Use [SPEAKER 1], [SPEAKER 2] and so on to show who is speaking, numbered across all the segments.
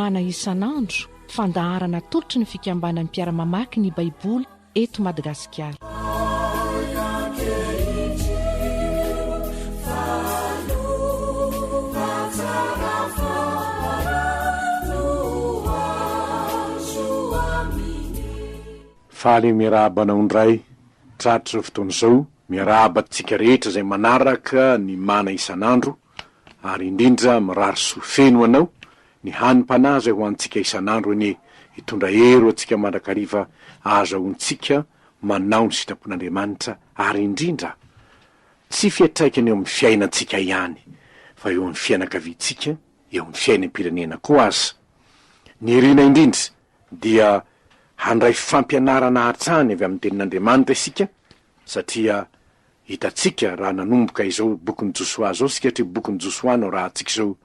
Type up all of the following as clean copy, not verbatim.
[SPEAKER 1] Mana isan'andro, fandaharana atolotry ny fikambanan'ny mpiara-mamaky ny Baiboly eto Madagasikara.
[SPEAKER 2] Faly miarahaba anao indray tratry izao fotoana izao. Miarahaba antsika rehetra izay manaraka ny mana isan'andro ary indrindra mirary soa feno ho anao, ny hanim-panahy izay ho antsika isan'andro anie hitondra hery ho antsika mandrakariva ahazahoantsika manao ny sitrapon'Andriamanitra ary indrindra tsy fiantraikany eo amin'ny fiainantsika ihany fa eo amin'ny fianakaviantsika, eo amin'ny fiainam-pirenena koa aza. Ny irina indrindra dia handray fampianarana hatrany avy amin'ny Tenin'Andriamanitra isika satria hitantsika raha nanomboka izao bokin'i Josoa izao isika satria bokin'i Josoa no arahantsika izao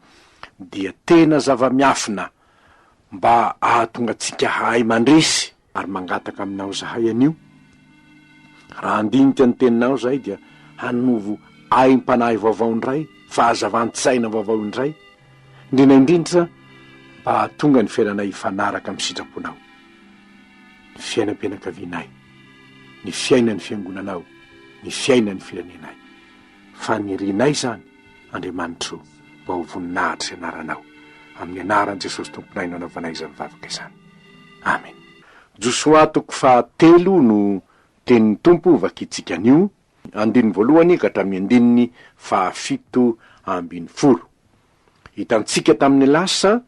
[SPEAKER 2] dia tena zava-miafina mba hahatonga antsika hahay mandresy ary mangataka aminao izahay anio raha handinika ny teninao izahay dia hanovo aim-panahy vaovao indray, fahazavan-tsaina vaovao indray, indrindra indrindra mba hahatonga ny fiainanay hifanaraka amin'ny sitraponao, ny fiainam-pianakavianay, ny fiainan'ny fiangonanao, ny fiainan'ny firenenay. Fanirianay izany, Andriamanitro, mba ho voninahitry ny anaranao. Amin'ny anaran'i Jesosy Tomponay no anaovanay izany vavaka izany. Amen. Josoa toko fahatelo no tenin'ny Tompo vakintsika anio. Andininy voalohany ka hatramin'ny andininy fahafito ambinifolo. Hitantsika tamin'ny lasa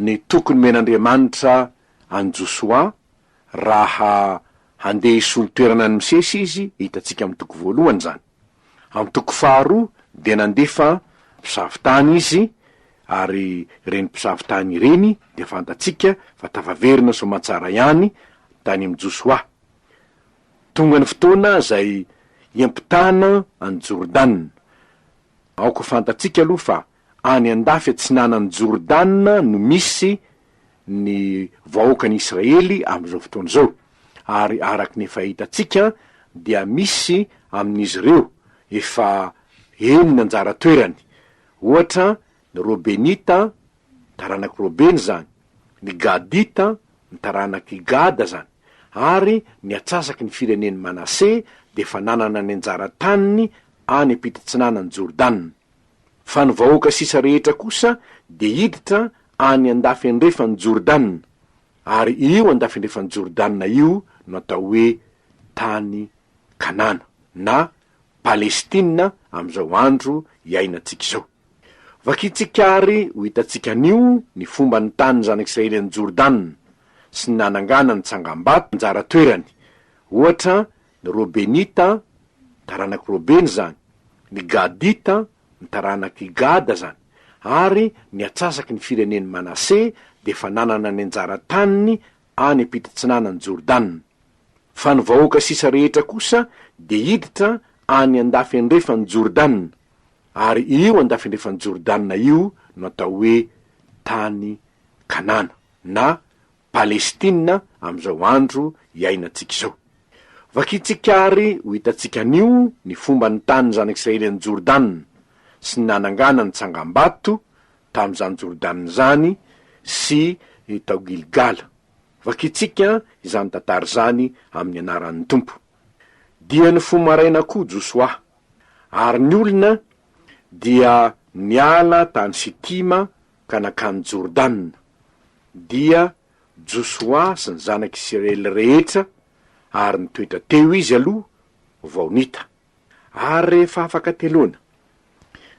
[SPEAKER 2] ny toky nomen'Andriamanitra an'i Josoa raha handeha hisolo toerana an'i Mosesy izy, hitantsika amin'ny toko voalohany izany. Amin'ny toko faharoa dia nandefa mpisavy tany izy ary ireny mpisavy tany ireny dia fantatsika fa tafaverina soamantsara ihany tany amin'i Josoa. Tonga ny fotoana izay hiampitana an'i Jordana. Aoka ho fantatsika aloha fa any andafy atsinanan'i Jordana no misy ny vahoakan'i Israely amin'izao fotoana izao, ary araka ny efa hitantsika dia misy amin'izy ireo efa eny ny anjara toerany, ohatra ny Robenita, taranak'i Robena izany, ny Gadita, ny taranak'i Gada izany, ary ny atsasaky ny firenen'i Manase dia efa nanana ny anjara taniny any ampitatsinanan'i Jordana. Fa ny vahoaka sisa rehetra kosa dia hiditra any andafy andrefan'i Jordana, ary io andafy andrefan'i Jordana io no atao hoe tany Kanana, na Palestina amin'izao andro iainantsika izao. Vakintsika àry ho hitantsika anio ny fomba nitanin'ny zanak'Israely an'i Jordana sy ny nananganany tsangambato anjara toerany, ohatra, ny Robenita, ny taranak'i Robena izany, ny Gadita, ny taranak'i Gada izany, ary ny atsasaky ny firenen'i Manase dia efa nanana ny anjara taniny any ampitatsinanan'i Jordana. Fa ny vahoaka sisa rehetra kosa dia hiditra any andafy andrefan'i Jordana. Ary io andafy-andrefan'i Jordana io no atao hoe tany Kanana, na Palestina amin'izao andro iainantsika izao. Vakintsika àry ho hitantsika anio ny fomba nitanin'ny zanak'Israely an'i Jordana sy ny nananganany tsangambato tamin'izany Jordana izany sy tao Gilgala. Vakintsika izany tantara izany amin'ny anaran'ny Tompo. Dia nifoha maraina koa Josoa Ary ny olona dia niala tany Sitima ka nankany Jordana, dia Josoa sy ny zanak' Isiraely rehetra, ary nitoetra teo izy aloha vao nita. Ary rehefa afaka teloana,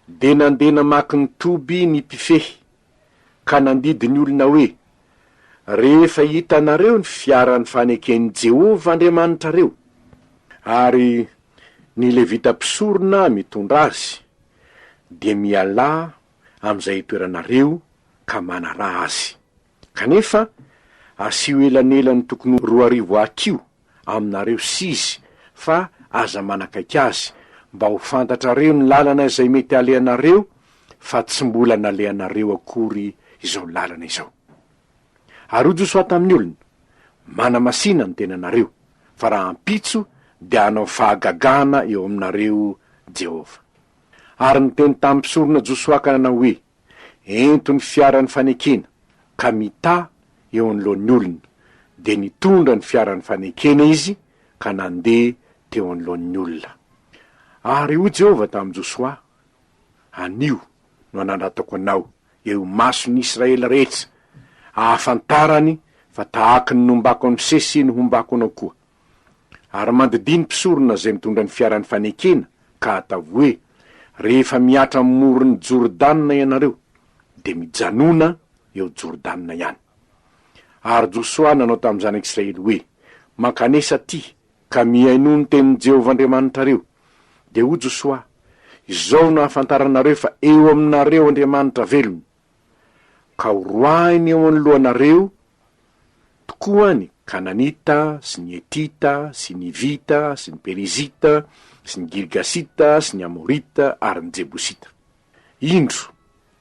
[SPEAKER 2] dia nandeha namaky ny toby ny mpifehy, ka nandidy ny olona hoe, Rehefa hitanareo ny fiaran'ny faneken'i Jehovah Andriamanitrareo, ary ny Levita mpisorona mitondra azy, dia mialà amin'izay itoeranareo ka manaraha azy. Kanefa asio elanelany tokony ho 2000 hakiho aminareo sy izy, fa aza manakaiky azy, mba ho fantatrareo ny lalana izay mety halehanareo, fa tsy mbola nalehanareo akory izao lalana izao. Ary hoy Josoa tamin'ny olona, Manamasina ny tenanareo, fa rahampitso dia hanao fahagagana eo aminareo Jehovah. Ary niteny tamin'ny mpisorona Josoa ka nanao hoe, Ento ny fiaran'ny fanekena. ka mità eo anoloan'ny olona. Dia nitondra ny fiaran'ny fanekena izy ka nandeha teo anoloan'ny olona. Ary hoy Jehovah tamin'i Josoa, Anio no anandratako anao eo imason'ny Israely rehetra, ahafantarany fa tahaky ny nombako an'i Mosesy no hombako anao koa. Ary mandidia ny mpisorona izay mitondra ny fiaran'ny fanekena, ka ataovy hoe, Rehefa mihatra amin'ny moron'i Jordana ianareo, dia mijanòna eo Jordana ihany. Ary Josoa nanao tamin'ny zanak'Israely hoe, Mankanesa atỳ, ka mihainoa ny tenin'i Jehovah Andriamanitrareo. Dia hoy Josoa, Izao no ahafantaranareo fa eo aminareo Andriamanitra velona, ka horoahiny eo anoloanareo tokoa ny Kananita sy ny Hetita sy ny Hivita sy ny Perizita sy ny Girgasita sy ny Amorita ary ny Jebosita. Indro,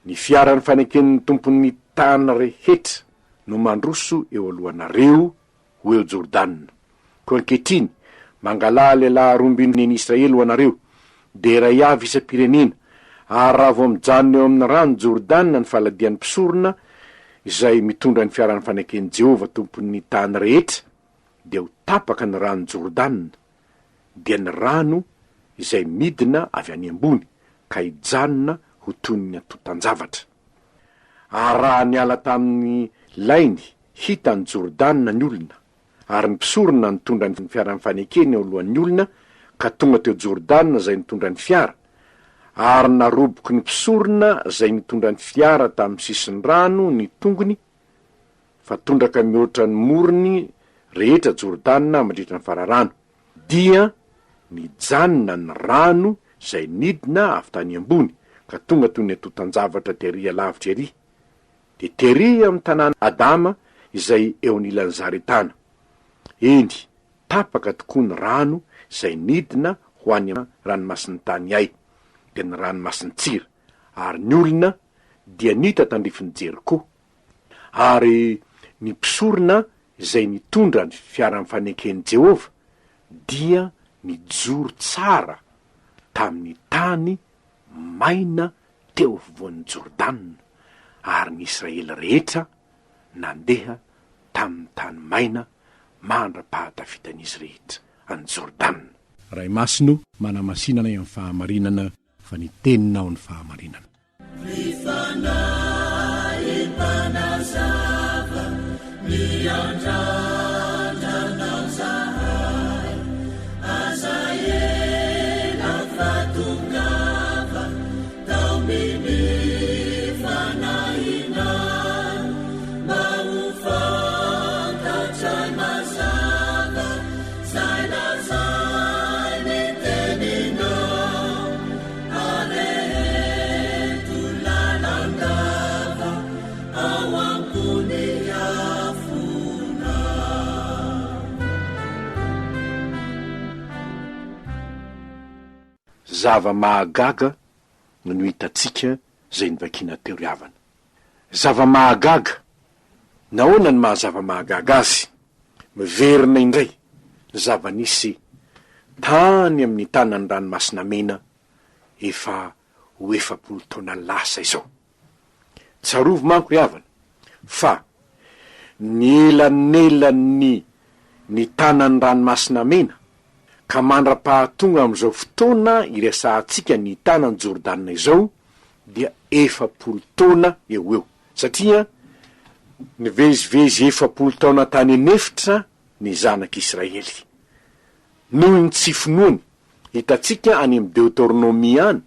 [SPEAKER 2] ny fiaran'ny faneken'ny Tompon'ny tany rehetra no mandroso eo alohanareo ho eo Jordana. Koa ankehitriny, mangalaha lehilahy roambin'ny Israely ho anareo, dia iray avy isam-pirenena, ary raha vao mijanona eo amin'ny rano Jordana ny faladian'ny mpisorona izay mitondra ny fiaran'ny faneken'i Jehovah Tompon'ny tany rehetra, dia ho tapaka ny rano Jordana, dia ny rano izay midina avy any ambony, ka hijanona ho toy ny antontan-javatra. Ary raha niala tamin'ny lainy hita an'i Jordana ny olona, ary ny mpisorona nitondra ny fiaran'ny fanekena eo alohan'ny olona, ka tonga teo Jordana izay nitondra ny fiara, ary naroboky ny mpisorona izay nitondra ny fiara tamin'ny sisin-drano ny tongony, fa tondraka mihoatra ny morony rehetra Jordana mandritra ny fararano, dia nijanona ny rano izay nidina avy tany ambony, ka tonga toy ny antontan-javatra tery alavitra ery. Dia tery amin'ny tanàna Adama izay eo anilan'i Zaretana. Eny, tapaka tokoa ny rano izay nidina ho any amin'ny ranomasin'ny tany Ay, dia ny ranomasin-tsira, ary ny olona dia nita tandrifin'i Jeriko. Ary ny mpisorona izay nitondra ny fiaran'ny faneken'i Jehovah dia nijoro tsara tamin'ny tany maina teo afovoan'i Jordana, ary ny Israely rehetra nandeha tamin'ny tany maina mandra-pahatafitan'izy rehetra an'i Jordana. Ray Masina o, manamasina anay amin'ny fahamarinana, fa ny Teninao ny fahamarinana.
[SPEAKER 3] Ry Fanahy Mpanazava, miandrandra Anao zahay, aza ela fa tongava, taominy fanahinay, mba ho fantatray mazava zay lazain'ny teninao. Areheto lalandava ao ambony afona.
[SPEAKER 2] Zava-mahagaga no hitantsika izay novakiana teo ry havana. Zava-mahagaga! Nahoana no maha zava-mahagaga azy? Miverina indray ny zava-nisy tany amin'ny tanan'ny Ranomasina Mena efa ho 40 taona lasa izao. Tsarovy manko ry havana fa ny elanelan'ny ny tanan'ny Ranomasina Mena ka mandra-pahatonga amin'izao fotoana iresahantsika ny tanan'i Jordana izao dia 40 taona eo ho eo. Satria nivezivezy 40 taona tany an'efitra ny zanak'Israely. Noho ny tsy finoany. Hitantsika any amin'ny Deoteronomia any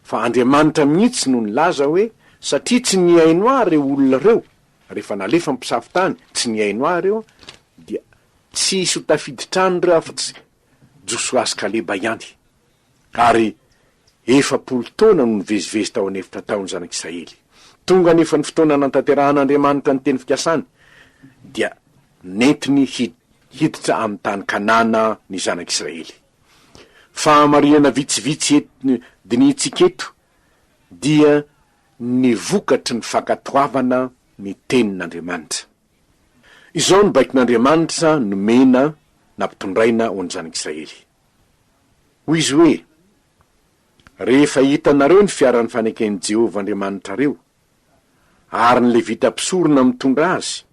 [SPEAKER 2] fa Andriamanitra mihitsy no nilaza hoe, satria tsy nihaino ahy ireo olona ireo, rehefa nalefa ny mpisafo tany, tsy nihaino ahy ireo, dia tsy hisy ho tafiditra any ireo afa-tsy Josoa sy Kaleba ihany. Ary 40 taona no nivezivezy tao an'efitra tao ny zanak'Israely. Tonga anefa ny fotoana nanatanterahan'Andriamanitra ny teny fikasany, dia nentiny hiditra amin'ny tany Kanana ny zanak'Israely. Fahamarinana vitsivitsy eto dinihintsika eto dia ny vokatry ny fankatoavana ny tenin'Andriamanitra. Izao no baikon'Andriamanitra nomena nampitondraina ho an'ny zanak'Israely. Hoy izy hoe, Rehefa hitanareo ny fiaran'ny faneken'i Jehovah Andriamanitrareo, Ary ny Levita mpisorona mitondra azy,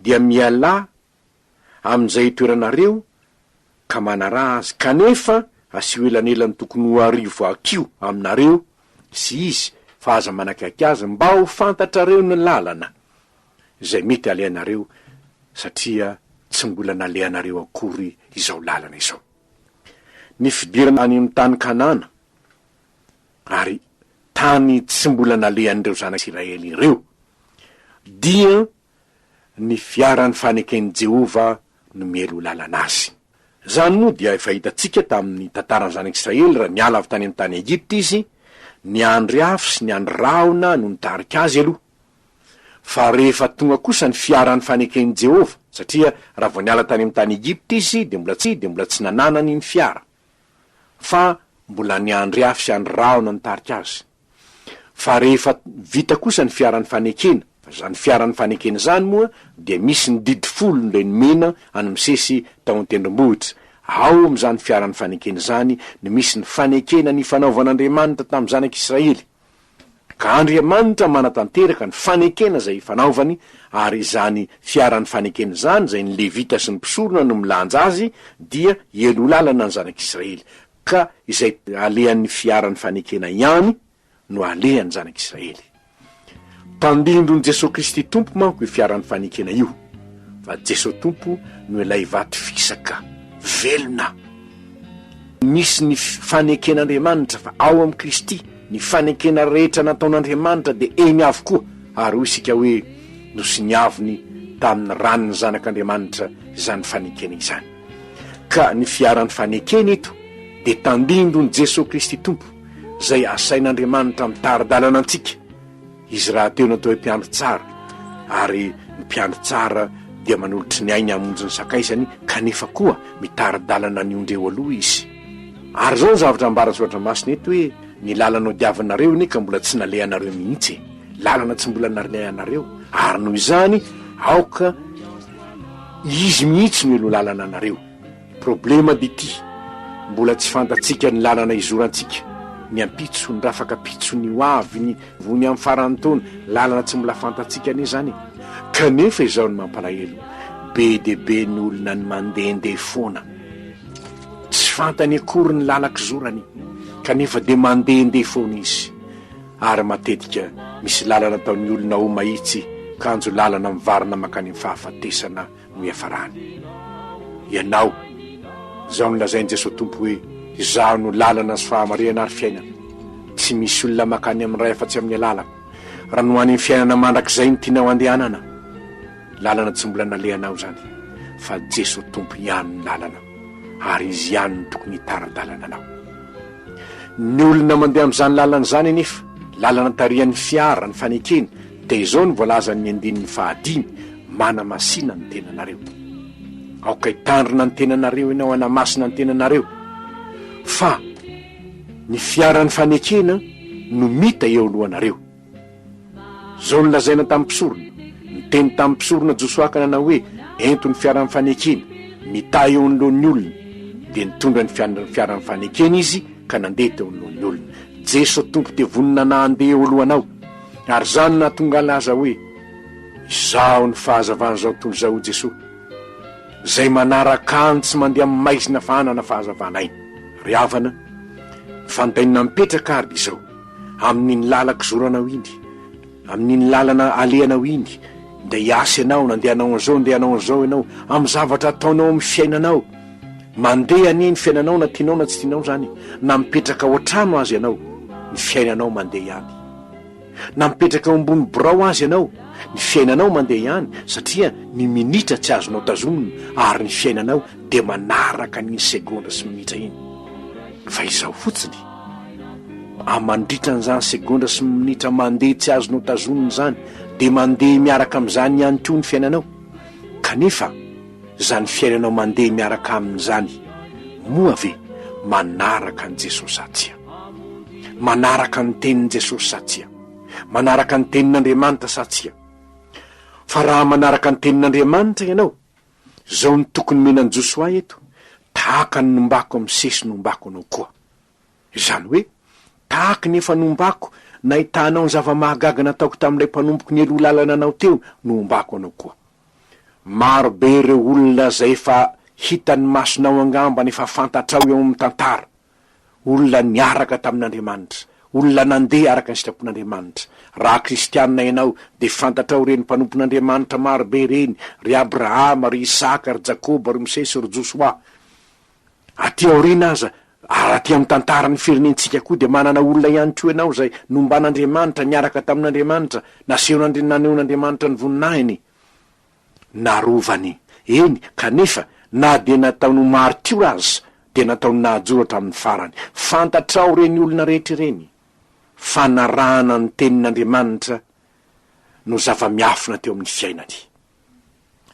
[SPEAKER 2] dia mialà amin'izay itoeranareo ka manaraha azy, kanefa asio elanelany tokony ho arivo hakiho aminareo sy izy, fa aza manakaiky azy, mba ho fantatrareo ny lalana izay mety alehanareo, satria tsy mbola nalehanareo akory izao lalana izao. Ny fidirana any amin'ny tany Kanana, ary tany tsy mbola nalehan'ireo zanak'Isiraely ireo, dia ny fiaran'ny faneken'i Jehovah no mialoha lalana azy. Izany moa dia efa hitantsika tamin'ny tantaran'ny zanak'Israely raha niala avy tany amin'ny tany Egypta izy, ny andry afo sy ny andry rahona no nitarika azy aloha. Fa rehefa tonga kosa ny fiaran'ny faneken'i Jehovah, satria raha vao niala tany amin'ny tany Egypta izy dia mbola tsy dia mbola tsy nananany ny fiara, fa mbola ny andry afo sy andry rahona nitarika azy. Fa rehefa vita kosa ny fiaran'ny fanekena, fa izany fiaran'ny fanekena izany moa dia misy ny didy folo ilay nomena an'i Mosesy tao an-tendrombohitra. Ao amin'izany fiaran'ny fanekena izany no misy ny fanekena nifanaovan'Andriamanitra tamin'ny zanak'Israely. Ka Andriamanitra manatanteraka ny fanekena izay ifanaovany, ary izany fiaran'ny fanekena izany, izay ny Levita sy ny mpisorona no milanja azy, dia hialoha lalana ny zanak'Israely. Ka izay alehan'ny fiaran'ny fanekena ihany no alehan'ny zanak'Israely. Tandindon'i Jesoa Kristy Tompo manko io fiaran'ny fanekena io, fa Jesoa Tompo no ilay vato fisaka velona. Misy ny faneken'Andriamanitra fa ao amin'i Kristy ny fanekena rehetra nataon'Andriamanitra dia eny avokoa, ary hoy isika hoe nosoniaviny tamin'ny ran'ny Zanak'Andriamanitra izany fanekena izany. Ka ny fiaran'ny fanekena eto dia tandindon'i Jesoa Kristy Tompo, izay asain'Andriamanitra mitari-dalana antsika. Izy rahateo no atao hoe mpiandry tsara, ary ny mpiandry tsara dia manolotry ny ainy hamonjy ny sakaizany, kanefa koa mitari-dalana ny ondry eo aloha izy. Ary izao ny zavatra ambaran'ny Soratra Masina eto hoe, ny lalana hodiavinareo anie ka mbola tsy nalehanareo mihitsy e! Lalana tsy mbola nalehanareo, ary noho izany aoka Izy mihitsy no elo lalana anareo. Problema dia ity, mbola tsy fantatsika ny lalana hizorantsika, ny ampitso, ny rafakapitso, ny ho avy, ny vony amin'ny faran'ny taona, lalana tsy mbola fantatsika anie izany e. Kanefa izao no mampalahelo, be dia be ny olona ny mandehandeha foana, tsy fantany akory ny lalan-kizorany, kanefa dia mandehandeha foana izy. Ary matetika misy lalana ataon'ny olona ho mahitsy kanjo lalana mivarina mankany amin'ny fahafatesana no iafarany. Ianao, izao no lazain'i Jesoa Tompo hoe, Izaho no lalana sy fahamarihana ary fiainana. Tsy misy olona mankany amin'ny Ray afa-tsy amin'ny alalako. Raha ny ho any amin'ny fiainana mandrakizay no tianao handehanana, lalana tsy mbola nalehanao izany, fa Jesoa Tompo ihany no lalana, ary Izy ihany no tokony hitari-dalana anao. Ny olona mandeha amin'izany lalana izany anefa, lalana tarihan'ny fiara, ny fanekena, dia izao no voalazan'ny andininy fahadimy, Manamasina ny tenanareo. Aoka hitandrina ny tenanareo ianao hanamasina ny tenanareo, fa ny fiaran'ny fanekena no mita eo alohanareo. Izao no lazaina tamin'ny mpisorona, Niteny tamin'ny mpisorona Josoa ka nanao hoe, Ento ny fiaran'ny fanekena, mitaha eo anoloan'ny olona. Dia nitondra ny fiaran'ny fanekena izy ka nandeha teo anoloan'ny olona. Jeso Tompo dia vonona na handeha eo alohanao. Ary izany no nahatonga halaza hoe, Izaho no fahazavan'izao tontolo izao, hoy Jesoa. Izay manaraka ahy no tsy mandeha amin'ny maizina fa hanana fahazavana aina. Ry havana, ny fanontaniana mipetraka ary dia izao, Amin'iny lalan-kizoranao iny, amin'iny lalana alehanao iny, ndeha hiasa ianao, na ndeha hanao an'izao, ndeha hanao an'izao ianao, amin'ny zavatra ataonao amin'ny fiainanao. Mandeha anie ny fiainanao na tianao na tsy tianao izany, na mipetraka ao an-trano aza ianao, ny fiainanao mandeha ihany. Na mipetraka eo ambony birao aza ianao, ny fiainanao mandeha ihany, satria ny minitra tsy azonao tazomina ary ny fiainanao dia manaraka an'iny segondra sy minitra iny. Fa izao fotsiny, a mandritra an'izany segondra sy minitra mandeha tsy azonao tazonina izany, dia mandeha miaraka amin'izany ihany koa ny fiainanao. Kanefa, izany fiainanao mandeha miaraka aminy izany, moa ve manaraka an'i Jesosy sa tsia? Manaraka ny tenin'i Jesosy sa tsia? Manaraka ny tenin'Andriamanitra sa tsia? Fa raha manaraka ny tenin'Andriamanitra ianao, Izao no tokony nomena an'i Josoa eto, Tahaka ny nombako an'i Mosesy no ombako anao koa. Izany hoe, tahaka ny efa nombako nahitanao ny zava-mahagaga nataoko tamin'ilay mpanompoko nialoha lalana anao teo no hombako anao koa. Maro be ireo olona izay efa hitan'ny masonao angamba na efa fantatrao eo amin'ny tantara. Olona niaraka tamin'Andriamanitra, olona nandeha araka ny sitrapon'Andriamanitra. Raha kristiana ianao dia fantatrao ireny mpanompon'Andriamanitra maro be ireny, ry Abrahama, ry Isaka, ry Jakoba, ry Mosesy, ry Josoa. Aty aoriana aza, ary aty amin'ny tantaran'ny firenentsika koa dia manana olona ihany koa ianao izay nomban'Andriamanitra, niaraka tamin'Andriamanitra, nasehon'Andri-, nanehoan'Andriamanitra ny voninahiny, narovany. Eny, kanefa na dia nataony ho maritiora aza, dia nataony nahajoro hatramin'ny farany. Fantatrao ireny olona rehetra ireny. Fanarahana ny tenin'Andriamanitra no zava-miafina teo amin'ny fiainany.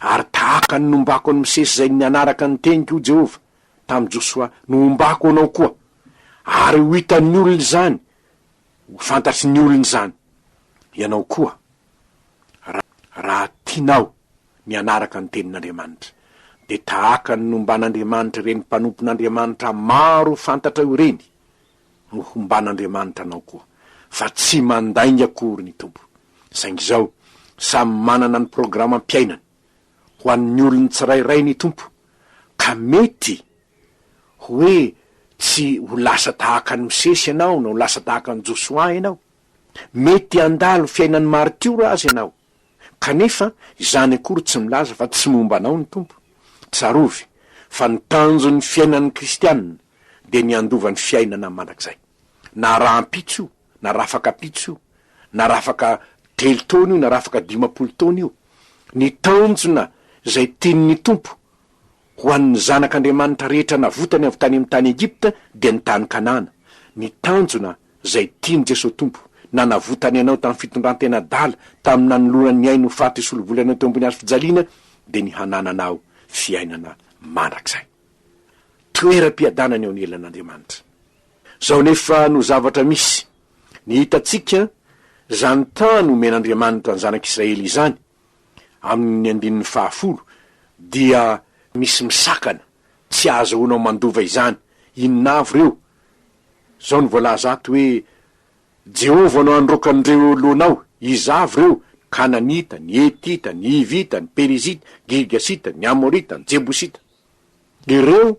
[SPEAKER 2] Ary tahaka ny nombako an'i Mosesy izay nanaraka ny teniko, hoy Jehovah, tamin'i Josoa, no hombako anao koa. Ary ho hitan'ny olona izany, ho fantatry ny olona izany. Ianao koa, raha tianao ny hanaraka ny tenin'Andriamanitra, dia tahaka ny nomban'Andriamanitra ireny mpanompon'Andriamanitra maro fantatrao ireny, no homban'Andriamanitra anao koa, fa tsy mandainga akory ny Tompo. Saingy izao, samy manana ny programam-piainany ho an'ny olony tsirairay ny Tompo, ka mety hoe tsy ho lasa tahaka an'i Mosesy ianao na ho lasa tahaka an'i Josoa ianao. Mety handalo fiainan'ny maritiora aza ianao, kanefa izany akory tsy milaza fa tsy momba anao ny Tompo. Tsarovy fa ny tanjon'ny fiainan'ny kristiana dia ny handova ny fiainana mandrakizay. Na rahampitso io, na rafakapitso io, na rafaka telo taona io, na rafaka 50 taona io. Ny tanjona izay tian'ny Tompo ho an'ny zanak'Andriamanitra rehetra navotany avy tany amin'ny tany Egypta dia ny tany Kanana. Ny tanjona izay tian'i Jesoa Tompo nanavotany anao tamin'ny fitondrantena adala, tamin'ny nanolorany ny ainy ho faty hisolo vola anao teo ambony hazo fijaliana dia ny hanananao fiainana mandrakizay. Toeram-piadanana eo anelan'Andriamanitra. Izao anefa no zavatra misy, ny hitantsika izany tany omen'Andriamanitra ny zanak'Israely izany, amin'ny andininy fahafolo, dia misy misakana tsy ahazahoanao mandova izany. Inona avy ireo? Izao no voalaza ato hoe, Jehovah no handroaka an'ireo eo alohanao. Iza avy ireo? Kananita, ny Hetita, ny Hivita, ny Perizita, Girgasita, ny Amorita, ny Jebosita. Ireo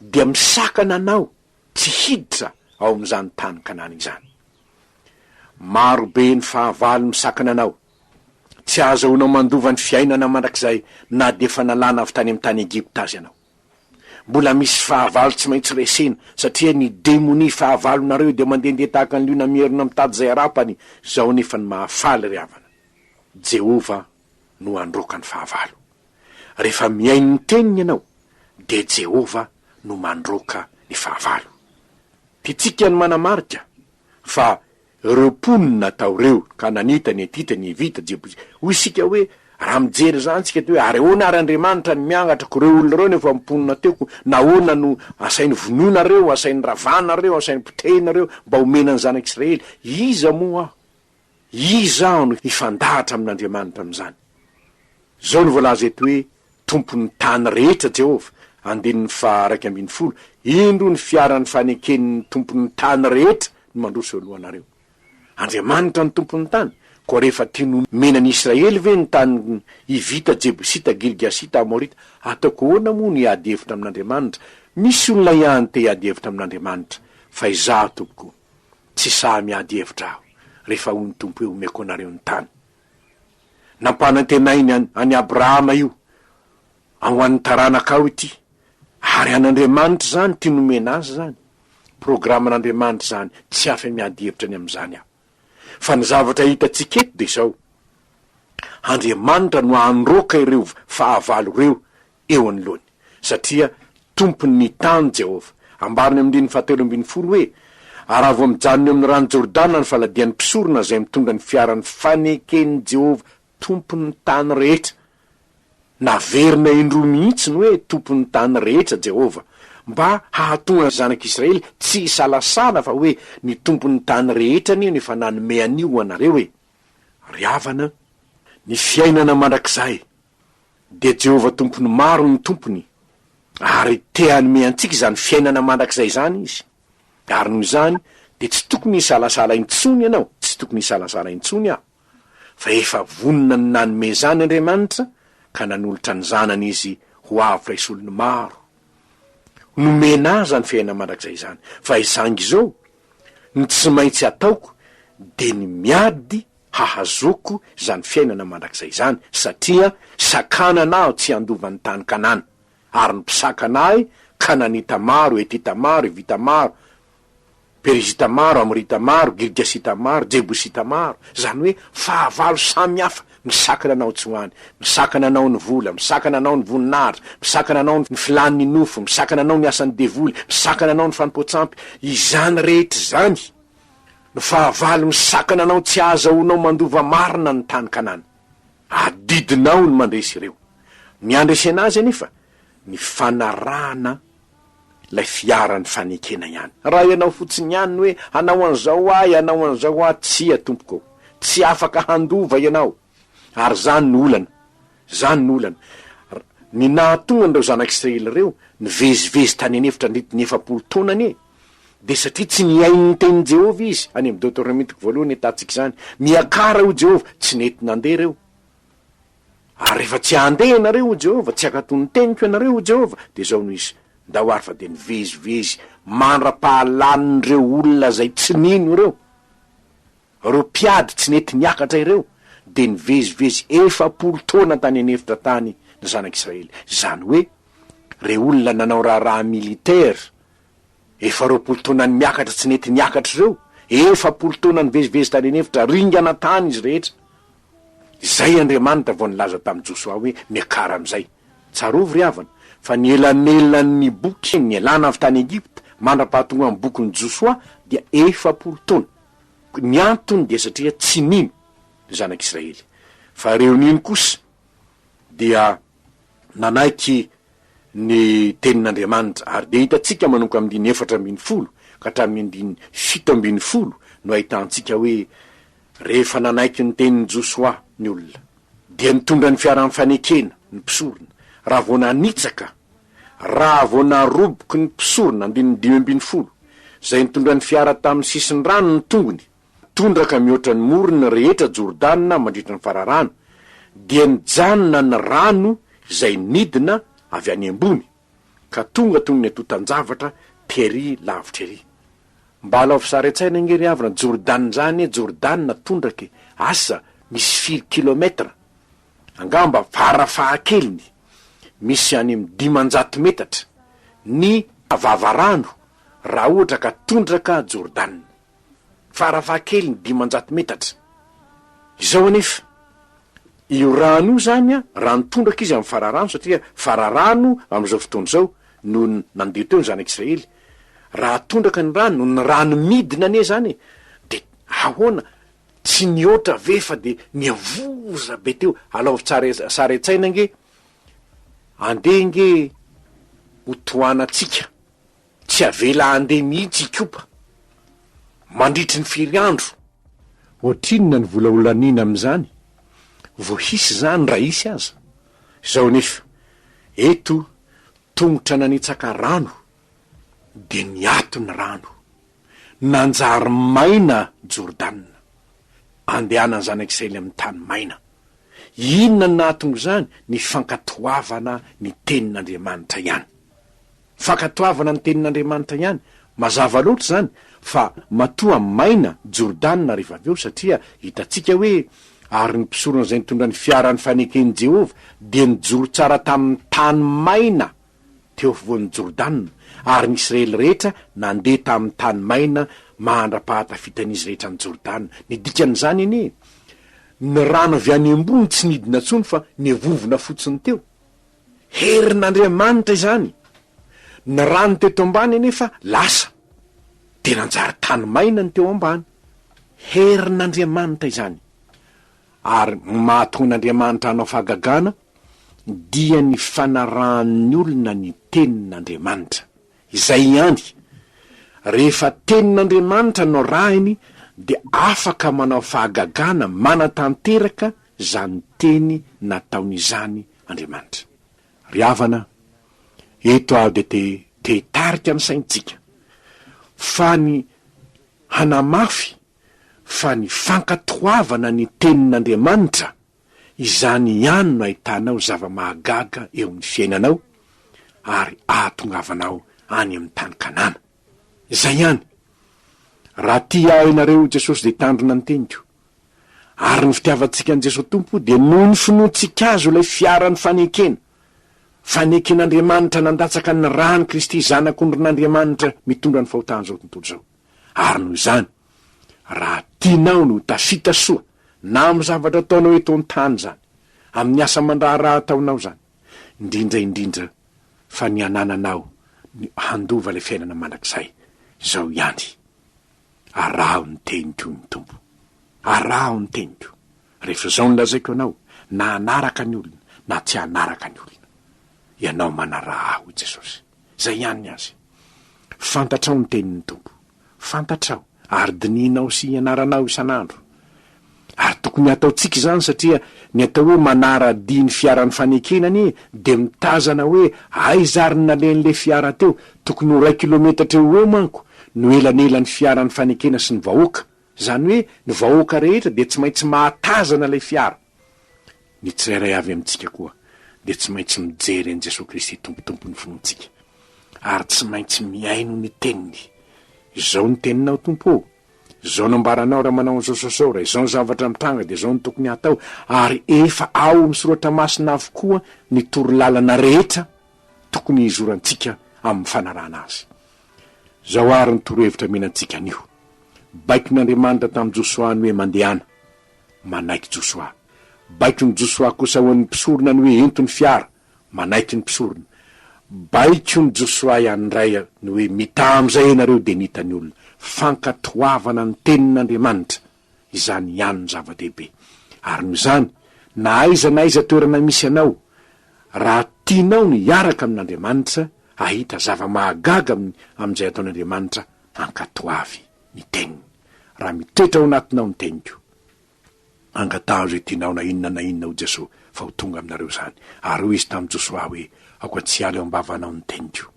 [SPEAKER 2] dia misakana anao tsy hiditra ao amin'izany tany Kanana izany. Maro be ny fahavalo misakana anao. Tsy ahazahoanao mandova ny fiainana mandrakizay na dia efa nalana avy tany amin'ny tany Egypta aza ianao. Mbola misy fahavalo tsy maintsy resena, satria ny demonia fahavalonareo dia mandehandeha tahaka ny liona mierona mitady izay harapany. Izao anefa no mahafaly ry havana, Jehovah no handroaka ny fahavalo. Rehefa mihaino ny teniny ianao, dia Jehovah no mandroaka ny fahavalo. Tiantsika ny manamarika fa ireo mponina tao ireo, Kananita, ny Hetita, ny Hivita, Jebosita. Hoy isika hoe, raha mijery izany isika dia hoe, ary ahoana ary Andriamanitra no miangatra ko ireo olona ireo nefa mponina teo ko nahoana no asainy vonoina ireo, asainy ravana ireo, asainy potehina ireo mba homena ny zanak'Israely? Iza moa aho? Iza aho no hifandahatra amin'Andriamanitra amin'izany? Izao no voalaza eto hoe, Tompon'ny tany rehetra Jehovah, andininy faha-11, Indro ny fiaran'ny faneken'ny Tompon'ny tany rehetra no mandroso eo alohanareo. Andriamanitra no Tompon'ny tany, koa rehefa tiany homena ny Israely ve ny tany Hivita, Jebosita, Girgasita, Amorita, ataoko ahoana moa no hiady hevitra amin'Andriamanitra? Misy olona ihany te hiady hevitra amin'Andriamanitra, fa izaho, tompoko, tsy sahy miady hevitra aho, rehefa hoy ny Tompo hoe omeko anareo ny tany. Nampanantenainy an, an'i Abrahama io, ho an'ny taranakao ity. Ary an'Andriamanitra izany, ity nomena azy izany. Programan'Andriamanitra izany, tsy afa miady hevitra ny amin'izany aho. Fa ny zavatra hitantsika eto dia izao, Andriamanitra no handroaka ireo fahavalo ireo eo anoloany, satria Tompon'ny tany Jehovah. Ambarany amin'ny andininy fahatelo ambin'ny folo hoe, Ary raha vao mijanona eo amin'ny rano Jordana ny faladian'ny mpisorona izay mitondra ny fiaran'ny faneken'i Jehovah Tompon'ny tany rehetra, naverina indroa mihitsy ny hoe Tompon'ny tany rehetra Jehovah, mba hahatonga ny zanak'Israely tsy hisalasala fa hoe ny Tompon'ny tany rehetra anie no efa nanome an'io ho anareo e! Ry havana, ny fiainana mandrakizay dia Jehovah Tompon'ny maro no Tompony, ary te hanome antsika izany fiainana mandrakizay izany Izy. Ary noho izany, dia tsy tokony hisalasala intsony ianao. tokony hisalasala intsony aho, fa efa vonona ny nanome izany Andriamanitra ka nanolotra ny Zanany Izy ho avotra hisolo ny maro. Nomena ahy izany fiainana mandrakizay izany, fa izangy izao, ny tsy maintsy ataoko dia ny miady hahazoako izany fiainana mandrakizay izany, satria sakanana aho tsy handova ny tany Kanana, ary ny mpisakana ahy, Kananita maro, Hetita maro, Hivita maro, Perizita maro, Amorita maro, Girgasita maro, Jebosita maro, izany hoe fahavalo samy hafa misakana anao tsy ho any, misakana anao ny vola, misakana anao ny voninahitra, misakana anao ny filàn'ny nofo, misakana anao ny asan'ny devoly, misakana anao ny fanompoan-tsampy, izany rehetra izany no fahavalo misakana anao tsy hahazahoanao mandova marina ny tany Kanana. Adidinao ny mandresy ireo. Ny handresena azy anefa, ny fanarahana ilay fiaran'ny fanekena ihany. Raha ianao fotsiny ihany no hoe hanao an'izao aho, hanao an'izao aho, tsia tompoko ô. Tsy afaka handova ianao. Ary izany no olana. Izany no olana. Ny nahatonga an'ireo zanak'Israely ireo nivezivezy tany an'efitra nandritra ny 40 taona anie, dia satria tsy nihaino ny tenin'i Jehovah izy, any amin'ny Deoteronomia toko voalohany ahitantsika izany. Miakara, hoy Jehovah. Tsy nety nandeha ireo. Ary rehefa tsy handeha ianareo, hoy Jehovah, tsy hankatò ny teniko ianareo, hoy Jehovah, dia izao no izy, Ndao ary fa dia nivezivezy mandra-pahalanin'ireo olona izay tsy nino ireo, ireo mpiady tsy nety niakatra ireo, dia nivezivezy 40 taona tany an'efitra tany ny zanak'Israely. Izany hoe, ireo olona nanao raharaha militaire, efa 20 taona niakatra tsy nety niakatra ireo, 40 taona nivezivezy tany an'efitra, ringana tany izy rehetra. Izay Andriamanitra vao nilaza tamin'i Josoa hoe, Miakara amin'izay. Tsarovy, ry havana, fa ny elanelan'ny boky nialana avy tany Egypta mandra-pahatonga ny bokin'i Josoa dia 40 taona. Ny antony dia satria tsy nino ny zanak'Israely. Fa ireo nino kosa dia nanaiky ny tenin'Andriamanitra. Ary dia hitantsika manomboka amin'ny andininy 14 ka hatramin'ny andininy 17 no ahitantsika hoe Rehefa nanaiky ny tenin'i Josoa ny olona, dia nitondra ny fiaran'ny fanekena ny mpisorona, raha vao nanitsaka, raha vao naroboky ny mpisorona, andininy 15, izay nitondra ny fiara tamin'ny sisin-drano ny tongony, tondraka mihoatra ny morony rehetra Jordana mandritra ny fararano, dia nijanona ny rano izay nidina avy any ambony, ka tonga toy ny antontan-javatra tery lavitra ery. Mba alaovy sary an-tsaina ange ry havana, Jordana izany e, Jordana tondraka e, asa misy firy kilomètre, angamba fara fahakeliny misy any amin'ny 500 metatra ny vavarano raha ohatra ka tondraka Jordana. Farafahakeliny 500 metatra. Izao anefa, io rano io izany an, rano tondraka izy amin'ny fararano satria fararano amin'izao fotoana izao no nandeha teo ny zanak'Israely. Raha tondraka ny rano, ny rano midina anie izany e, dia ahoana, tsy nihoatra ve fa dia niavoza be teo. Alaovy tsara sary an-tsaina ange, andeha ange ho tohanantsika. Tsy avela handeha mihitsy Ikopa mandritry ny firy andro. Ohatrinona ny vola ho laniana amin'izany? Vao hisy izany raha hisy aza. Izao anefa, eto tongotra nanitsaka rano dia niato ny rano. Nanjary maina Jordana. Andehanan'ny zanak'Israely amin'ny tany maina. Inona no nahatonga izany? Ny fankatoavana ny tenin'Andriamanitra ihany. Fankatoavana ny tenin'Andriamanitra ihany. Mazava loatra izany fa matoa maina Jordana rehefa avy eo satria hitantsika hoe ary ny mpisorona izay nitondra ny fiaran'ny faneken'i Jehovah dia nijoro tsara tamin'ny tany maina teo afovoan'i Jordana ary ny Israely rehetra nandeha tamin'ny tany maina mandra-pahatafitan'izy rehetra an'i Jordana. Ny dikan'izany anie, ny rano avy any ambony tsy nidina intsony fa niavovona fotsiny teo. Herin'Andriamanitra izany. Ny rano teto ambany anefa lasa, dia nanjary tany maina ny teo ambany. Herin'Andriamanitra izany. Ary ny mahatonga an'Andriamanitra hanao fahagagana dia ny fanarahan'ny olona ny tenin'Andriamanitra. Izay ihany. Rehefa tenin'Andriamanitra no arahiny dia afaka manao fahagagana manatanteraka izany teny nataony izany Andriamanitra. Ry havana, eto aho dia te te hitarika ny saintsika fa ny hanamafy. Fa ny fankatoavana ny Tenin'Andriamanitra, izany ihany no ahitanao zava-mahagaga eo amin'ny fiainanao ary ahatongavanao any amin'ny tany Kanana. Izay ihany. Raha tia Ahy ianareo, hoy Jesosy, dia hitandrina ny Teniko. Ary ny fitiavantsika an'i Jesoa Tompo dia noho ny finoantsika Azy ho ilay fiaran'ny fanekena. Faneken'Andriamanitra nandatsaka ny ràn'i Kristy Zanak'ondrin'Andriamanitra mitondra ny fahotan'izao tontolo izao. Ary noho izany, raha tianao ny ho tafita soa na amin'ny zavatra ataonao eto an-tany izany, amin'ny asa aman-draharaha ataonao izany, indrindra indrindra fa ny hanananao ny handova ilay fiainana mandrakizay, izao ihany, araho ny teniko hoy ny Tompo. Araho ny teniko. Rehefa izao no lazaiko anao, na hanaraka ny olona na tsy hanaraka ny olona. Ianao manaraha ahy hoy Jesosy. Izay ihany ny azy. Fantatrao ny tenin'ny Tompo. Fantatrao, ary dinihinao sy ianaranao isan'andro. Ary tokony hataontsika izany satria ny atao hoe manara-dia ny fiaran'ny fanekena anie dia mitazana hoe aiza ary ny nalehan'ilay fiara teo, tokony ho iray kilometatra eo ho eo manko no elanelan'ny fiaran'ny fanekena sy ny vahoaka. Izany hoe ny vahoaka rehetra dia tsy maintsy mahatazana ilay fiara. Ny tsirairay avy amintsika koa dia tsy maintsy mijery an'i Jesoa Kristy Tompo Tompon'ny finoantsika ary tsy maintsy mihaino ny teniny. Izao ny teninao Tompo ô! Izao no ambaranao raha manao an'izao sy izao, raha izao ny zavatra mitranga dia izao no tokony hatao ary efa ao amin'ny soratra masina avokoa ny torolalana rehetra tokony hizorantsika amin'ny fanarahana azy. Izao àry ny torohevitra omena antsika anio. Baikon'Andriamanitra tamin'i Josoa ny hoe mandehana. Manaiky Josoa. Baikon'i Josoa kosa ho an'ny mpisorona ny hoe ento ny fiara. Manaiky ny mpisorona. Baikon'i Josoa ihany indray ny hoe mitaha amin'izay ianareo dia nita ny olona. Fankatoavana ny tenin'Andriamanitra. Izany ihany no zava-dehibe. Ary noho izany, na aiza na aiza toerana misy anao, raha tianao ny hiaraka amin'Andriamanitra, hahita zava-mahagaga amin'ny amin'izay ataon'Andriamanitra, ankatoavy ny teniny. Raha mitoetra ao anatinao ny teniko, angataho izay tianao na inona na inona, hoy Jesoa, fa ho tonga aminareo izany. Ary hoy Izy tamin'i Josoa hoe, Aoka tsy hiala eo am-bavanao ny teniko.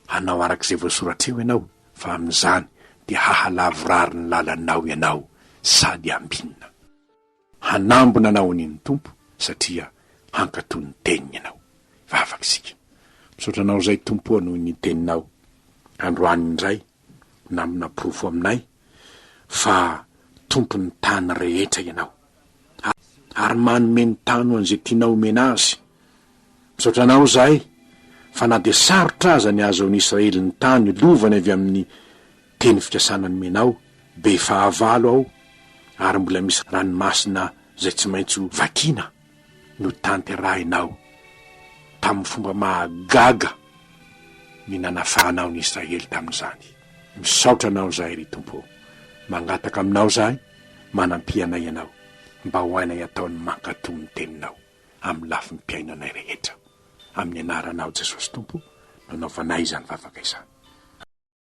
[SPEAKER 2] Hanao araka izay voasoratra eo ianao, fa amin'izany dia hahalavorary ny lalanao ianao sady hambinina. Hanambina anao anie ny Tompo satria hankatò ny teniny ianao. Hivavaka isika. Misaotra anao izay Tompo o noho ny teninao androany indray namina porofo aminay fa Tompon'ny tany rehetra ianao ary manome ny tany ho an'izay tianao omena azy. Misaotra anao izahay fa na dia sarotra aza ny ahazoan'i Israely ny tany lovany avy amin'ny Teny fikasana nomenao, be fahavalo aho ary mbola misy ranomasina izay tsy maintsy ho vakiana, notanterahinao tamin'ny fomba mahagaga ny nanafahanao ny Israely tamin'izany. Misaotra Anao izahay ry Tompo ô. Mangataka Aminao izahay, manampia anay Ianao mba ho hainay atao ny mankatò ny Teninao amin'ny lafim-piainanay rehetra. Amin'ny Anaranao Jesosy Tompo no anaovanay izany vavaka izany.